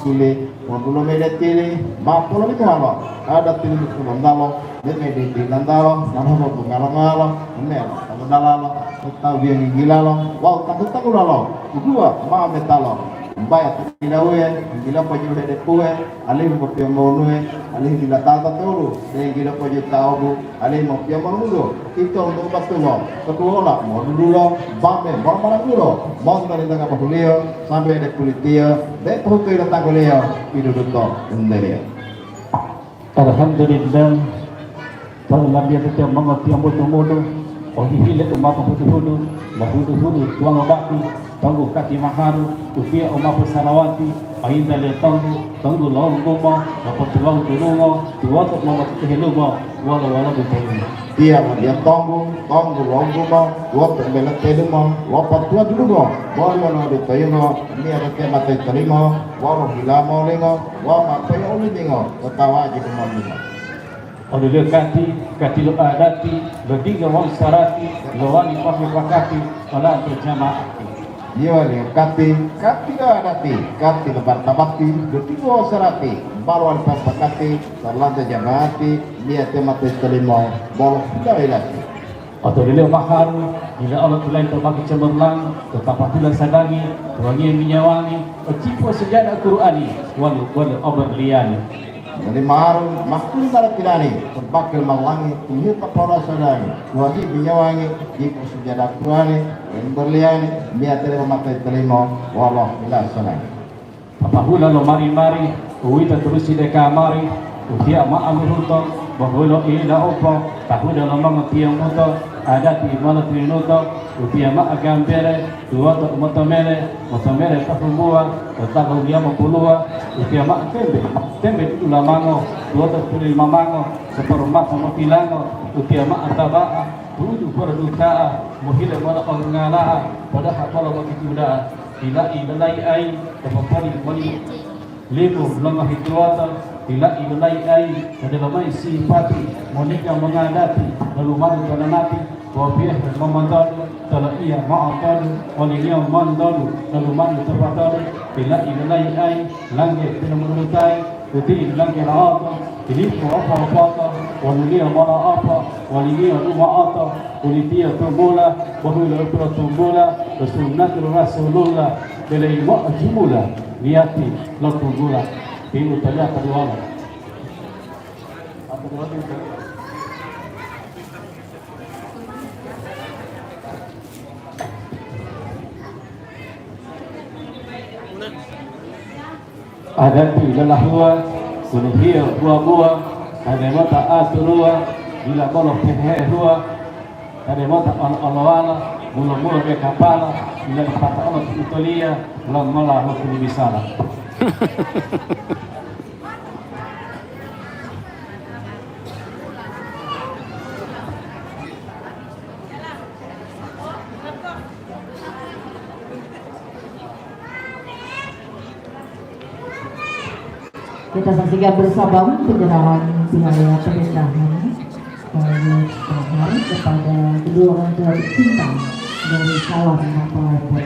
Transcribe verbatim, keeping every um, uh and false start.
Tuli, wonu lo mede tili, ma pololimo walo, ada tili mukulantalo, de mede tilantalo, manaho bunga-longalo, melo, tawu dalalo, tawu biyangi gilalo, wawu tawu-tawulalo, udua ma metalo, mbaya tadilawuye, gila pojuhede puwe, alihu mopiyomonuwe, alihu dila tata tolu, de gila pojuta obu, Alimo piyomongulo, ito wonu batulo, totuwola, modululo, bambe, momarangulo, monto lintanga bohuliyo, sambe de pulitiyo, de pohutuyi lo tangguliyo, piduduto unteliyo. Alhamdulillah, tawu lambiya tete mongotiyo mutu-mutu, ohihile u ma pohudu-hudu, mohudu-hudu tuwango baki, tonggu kati maharu, utiye u ma posalawati, oyinta le tonggu, tonggu longgumo, lopotuwawu tulungo, tuwoto u ma motutuhe lumo, wolo-wolo dutoyumo. Tiya wadiya tonggu, tonggu longgumo, tuwoto u ma motutuhe lumo, lopotuwa dulumo, wolo-wolo dutoyumo, niya reke mate tolimo, wolo hila molingo, wawu ma peyo ulimingo, to tawaji kumolimo. Odelo kati, kati lo adati, lo dinggo wawu sarati, lowali pape-pakati, olanto jama'ati. Yi'o liyo kati, kati lo adati, kati lo martabati, lo dinggo wawu sarati, balo wali pape-pakati, olanto jama'ati, niyate mate tolimo, bolo hila ilati. Oto leleyo maharu, dila olo tulayi to baki cemerlang, to tapatula sadangi, tuwangiyo minyawangi, ocipo sujada Qur'ani, wali, wali oberliyani. Muli maru, maktuli maratilani, to baki malangi, tuhiyo tapora sadangi, tuwangiyo minyawangi, cipo sujada Qur'ani, wali oberliyani, miyatele mamatai tolimo, wolo hila sadangi. Papahula lo mari-mari, uwito turusi de kamari, utiya ma'o luhuto, bohulo ila opo, tahuda lo mongotiyomuto, adati molo tinuto, utiya ma'o gambere, tuwoto u motomele, motomele to humbuwa, to talu liyamo puluwa, utiya ma'o tembe, tembe dudulamango, tuwoto pulilimamango, seporumasa motilango, utiya ma'o taba'a, tuju poro duta'a, mohile mola ongala'a, podaha polo motituda'a. Tila'i lolai ai, to popoli moli lipu longohi tuwota, tila'i lolai ai, odelo mayi sipati, monika mongadati, lolumadu to nanati, popiyohe momontolu, toloiya mo'otolu, oliliyo montolu, lolumadu to patolu, tila'i lolai ai, langge pilomurutai, Uti langge lo'oto, Filipo opo-opoto, woluliyo molo'opo, woliliyo lumo'oto, ulitiyo tumbula, bohuliyo pilotumbula, lo sunnati lo Rasulullah, bele yimo'o jumula, niyati lo tunggula, pilu toliya to duwolo. Adati lolahuwa, kuluhiyo buwa-buwa, tane mota aturuwa, dila bolo pehehuwa, tane mota olo-olowala, mulo-mulo de kapala, dila lipata olo tu'utoliya, longola hukuli bisala. Kita saksikan bersama penyerahan biaya pernikahan dari Bahar kepada kedua orang tua tercinta dari calon mempelai.